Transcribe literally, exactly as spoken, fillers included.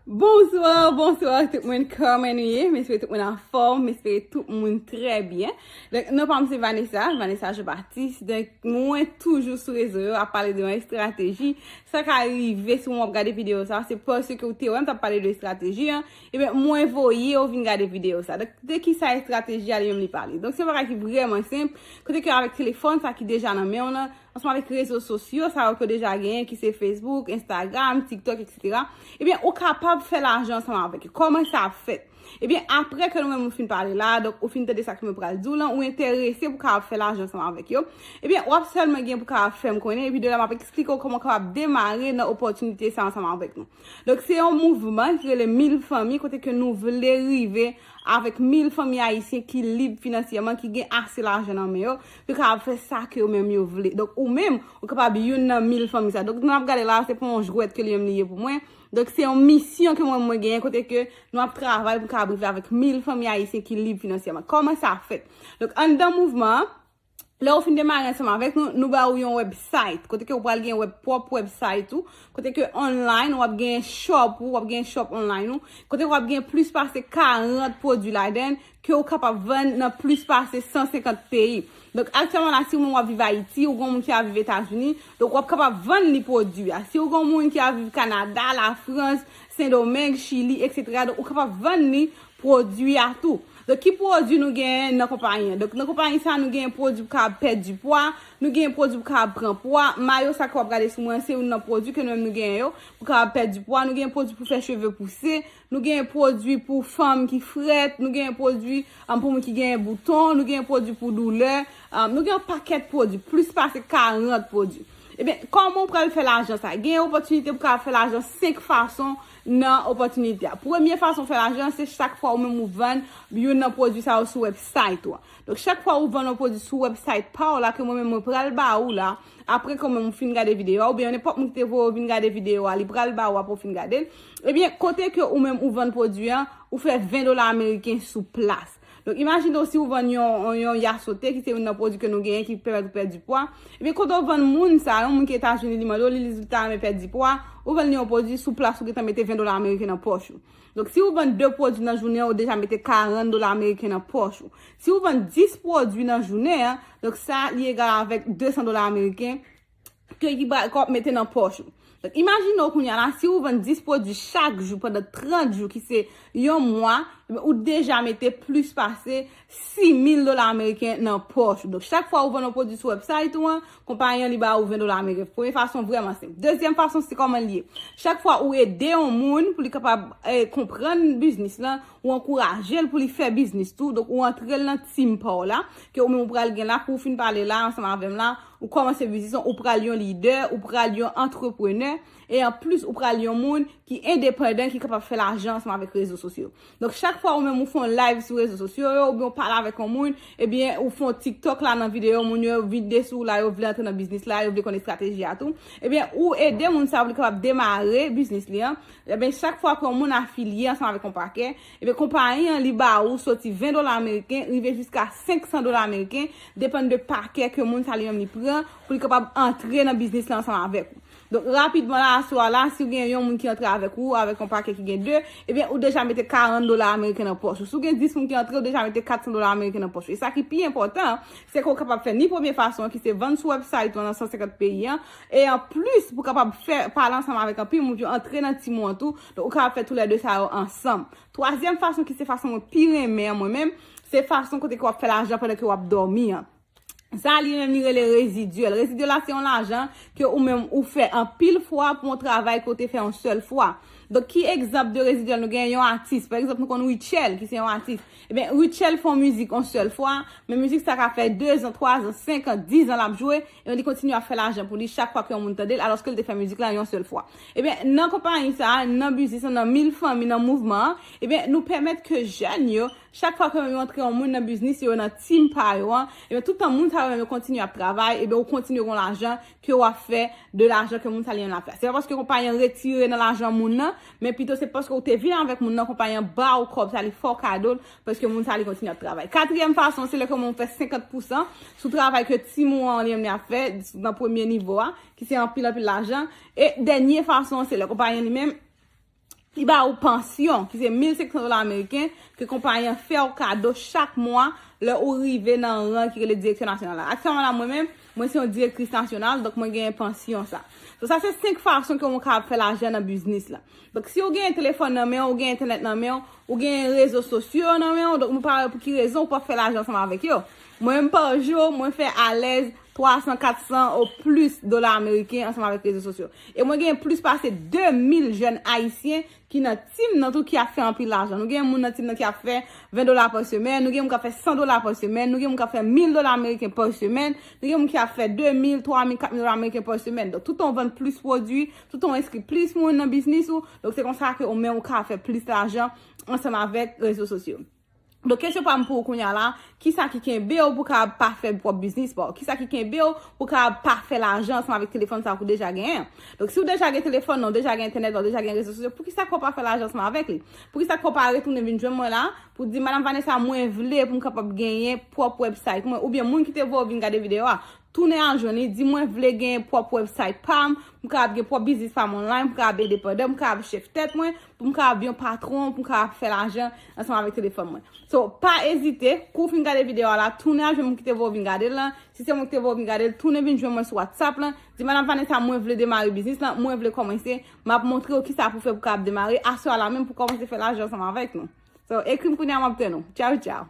Bonswa, bonswa tout moun, kòman nou ye? M espere tout moun anfòm, m espere tout moun trè byen. Donk, non pa m se Vanessa, Vanessa Jean Baptiste. Donk, mwen toujou sou rezo yo ap pale de yon estrateji. Sa ka rive si w ap gade videyo sa, se paske ou te wè m t ap pale de estrateji an. Ebyen, mwen voye w vin gade videyo sa. Donk, de ki sa estrateji a li menm li pale? Donk, se yon bagay ki vrèman senp. Kote ke avèk telefòn sa ki deja nan men w lan, ansanm avèk rezo sosyo sa yo ke w deja genyen, ki se Facebook, Instagram, TikTok, etsetera. Ebyen, ou kapab fè lajan ansanm avèk yo. Kòman sa ap fèt? Ebyen, apre ke nou menm nou fin pale la, donk ou fin tande sa ke mwen pral di w lan, ou enterese pou kapab fè lajan ansanm avèk yo. Ebyen, w ap sèlman gen pou kapab fè m konnen, epi de la m ap eksplike w kòman w kapab demare nan opòtinite sa ansanm avèk nou. Donk, se yon mouvman ki rele Mil Fanmi, kote ke nou vle rive avèk mil fanmi ayisyen ki lib finansyèman, ki gen ase lajan nan men yo, pou yo kapab fè sa ke yo menm yo vle. Donk, ou menm, ou kapab youn nan mil fanmi sa. Donk, nou ap gade la, se pa yon jwèt ke li menm li ye pou mwen. Donk, se yon misyon ke mwen, mwen genyen, kote ke nou ap travay pou kapab rive avèk mil fanmi ayisyen ki lib finansyèman. Kòman sa fèt? Donk, anndan mouvman an, lè ou fin demare ansanm avèk nou, nou ba ou yon website. Kote ke ou pral gen web, pwòp website ou. Kote ke online, w ap gen shop ou, w ap gen shop online ou. Kote ke w ap gen plis pase karant pwodui ladan l ke ou kapab vann nan plis pase san senkant peyi. Donk, aktyèlman la, si ou menm w ap viv Ayiti, ou gen moun ki ap viv Etazini, donk w ap kapab vann li pwodui a. Si ou gen moun ki ap viv Kanada, Lafrans, Sendomeng, Chili, etsetera, donk ou kapab vann li pwodui a tou. Donk, ki pwodui nou genyen nan konpayi an? Donk, nan konpayi sa, nou genyen pwodui pou kapab pèdi pwa, nou genyen pwodui pou kapab pran pwa. Mayo sa ke w ap gade sou mwen, se youn nan pwodui ke nou menm nou genyen yo, pou kapab pèdi pwa. Nou genyen pwodui pou fè cheve pouse, nou genyen pwodui pou fanm ki frèt, nou genyen pwodui, um, pou moun ki genyen bouton, nou genyen pwodui pou doulè, um, nou genyen yon pakèt pwodui, plis pase karant pwodui. Ebyen, kòman w pral fè lajan sa? Gen opòtinite pou kapab fè lajan senk fason nan opòtinite a. Premye fason fè lajan, se chak fwa ou menm ou vann youn nan pwodui sa yo sou website ou an. Donk, chak fwa ou vann yon pwodui sou website pa w la, ke mwen menm mwen pral ba ou la, apre ke mwen menm ou fin gade videyo a, oubyen nenpòt moun ki te voye w vin gade videyo a, li pral ba ou apre w fin gade l. Ebyen, kote ke ou menm ou vann pwodui an, ou fè ven dola ameriken sou plas. Donk, imajine w si w vann yon, yon, yon yasote, ki se youn nan pwodui ke nou genyen ki pèmèt ou pèdi pwa. Ebyen, kote w vann moun sa, yon moun ki Etazini, li mande w, li, li di l ta renmen pèdi pwa, ou vann li yon pwodui, sou plas ou gentan mete ven dola ameriken nan pòch ou. Donk, si ou vann de pwodui nan jounen an, ou deja mete karant dola ameriken nan pòch ou. Si ou vann dis pwodui nan jounen an, donk sa li egal avèk de san dola ameriken ke ki ba, ke w ap mete nan pòch ou. Donk, imajine w kounye a la, si ou vann dis pwodui chak jou pandan trant jou, ki se yon mwa, ebyen, ou deja mete plis pase sis mil dola ameriken nan pòch ou. Donk, chak fwa ou vann yon pwodui sou website ou an, konpayi an li ba ou ven dola ameriken. Premye fason vrèman senp. Dezyèm fason, se kòman li ye. Chak fwa ou ede yon moun pou li kapab, eh, konprann biznis lan, ou ankouraje l pou li fè biznis tou. Donk, ou antre l nan team pa w la, ke ou menm ou pral gen la, ke ou fin pale la, ansanm avè m la, ou kòmanse biznis lan, ou pral yon lidè, ou pral yon antreprenè, e anplis, ou pral yon moun ki endepandan, ki kapab fè lajan ansanm avèk rezo sosyo. Donk, chak fwa ou menm ou fè yon live sou rezo sosyo yo, oubyen ou pale avèk yon moun, ebyen, ou fè yon TikTok la nan videyo, moun yo vide sou ou la, yo vle antre nan biznis la, yo vle konn estrateji a tou. Ebyen, ou ede moun sa pou li kapab demare biznis li an. Ebyen, chak fwa ke yon moun afilye ansanm avèk yon pakè, ebyen, konpayi an, li ba ou soti ven dola ameriken, rive jiska senk san dola ameriken, depann de pakè ke moun sa li menm li pran, pou li kapab antre nan biznis la ansanm avèk ou. Donk, rapidman la, aswè a la, si w gen yon moun ki antre avèk ou, avèk yon pakè ki gen de, ebyen, ou deja mete karant dola ameriken nan pòch ou. Si w gen dis moun ki antre, ou deja mete kat san dola ameriken nan pòch ou. E sa ki pi enpòtan, se ke w kapab fè ni premye fason an, ki se vann sou website ou an nan san senkant peyi an, e anplis, pou w kapab fè, pale ansanm avèk anpil moun, pou yo antre nan team ou an tou, donk, ou kapab fè toulède sa yo ansanm. Twazyèm fason, ki se fason mwen pi renmen an mwen menm, se fason kote ke w ap fè lajan pandan ke w ap dòmi an. Sa li menm li rele rezidyèl. Rezidyèl la se yon lajan ke ou menm ou fè anpil fwa pou yon travay ke w te fè yon sèl fwa. Donk, ki egzanp de rezidyèl nou gen? Yon atis. Pa egzanp, nou konn Rutshelle, ki se yon atis. Ebyen, Rutshelle fè yon mizik yon sèl fwa, men mizik sa ka fè de zan, twa zan, senk an, dis an l ap jwe, e li kontinye ap fè lajan pou li chak fwa ke yon moun tande l, alòske l te fè mizik la yon sèl fwa. Ebyen, nan konpayi sa, nan biznis lan, nan Mil Fanmi, nan mouvman an, ebyen, nou pèmèt ke jèn yo, chak fwa ke yo antre yon moun nan biznis yo, nan team pa yo an, ebyen, tout tan moun sa yo menm yo kontinye ap travay, ebyen, ou kontinye gen lajan ke w ap fè de lajan ke moun sa li menm l ap fè. Se pa paske konpayi an retire nan lajan moun nan, men pito se paske ou te vin avèk moun nan, konpayi an ba ou kòb sa, li fè w kado l, paske moun sa li kontinye ap travay. Katriyèm fason, se lè ke moun fè senkant pousan sou travay ke team ou an li menm li ap fè nan premye nivo a, ki se anpil, anpil lajan. E dènye fason, se lè konpayi an li menm Li ba ou pansyon, ki se mil senk san dola ameriken, ke konpayi an fè w kado chak mwa lè ou rive nan ran ki rele direktè nasyonal la. Aktyèlman la, mwen menm, mwen se yon direktris nasyonal, donk mwen genyen pansyon sa. So, sa se senk fason ke mwen kapab fè lajan nan biznis la. Donk, si ou genyen telefòn nan men w, ou genyen entènèt nan men w, ou genyen rezo sosyo nan men w, donk mwen pa wè pou ki rezon ou p ap fè lajan ansanm avèk yo. Mwen menm pa jou, mwen fè alèz twa san, kat san ou plis dola ameriken ansanm avèk rezo sosyo. E mwen genyen plis pase de mil jèn ayisyen ki nan tim nan tou ki ap fè anpil lajan. Nou gen moun nan tim nan ki ap fè ven dola pa semèn, nou gen moun k ap fè san dola pa semèn, nou gen moun k ap fè mil dola ameriken pa semèn, nou gen moun ki ap fè de mil, twa mil, kat mil dola ameriken pa semèn. Donk, toutan w vann plis pwodui, toutan w enskri plis moun nan biznis ou, donk se konsa ke ou menm ou ka fè plis lajan ansanm avèk rezo sosyo. Donk, kesyon pa m pou ou kounye a la, kisa ki kenbe w pou kapab pa fè pwòp biznis pa w? Kisa ki kenbe w pou kapab pa fè lajan ansanm avèk telefòn sa w deja genyen? Donk, si w deja gen telefòn nan, w deja gen entènèt nan, w deja gen rezo sosyo, poukisa ke w pa fè lajan ansanm avèk li? Poukisa ke w pa retounen vin jwenn mwen la pou di, Madam Vanessa, mwen vle pou m kapab genyen pwòp website mwen, oubyen moun ki te voye w vin gade videyo a, tounen al jwenn li, di, mwen vle gen pwòp website pa m, pou m kapab gen pwòp biznis pa m online, pou m kapab endepandan, pou m kapab chèf tèt mwen, pou m kapab yon patwon, pou m kapab fè lajan ansanm avèk telefòn mwen. So, pa ezite, kou w fin gade videyo a la, tounen al jwenn moun ki te voye w vin gade l lan. Si se mwen ki te voye w vin gade l, tounen vin jwenn mwen sou WhatsApp lan. Di, Madam Vanessa, mwen vle demare biznis lan, mwen vle kòmanse, m ap montre w kisa pou fè pou kapab demare aswè a la menm pou kòmanse fè lajan ansanm avèk nou. So, ekri m kounye a, m ap tann ou. Tchaw, tchaw.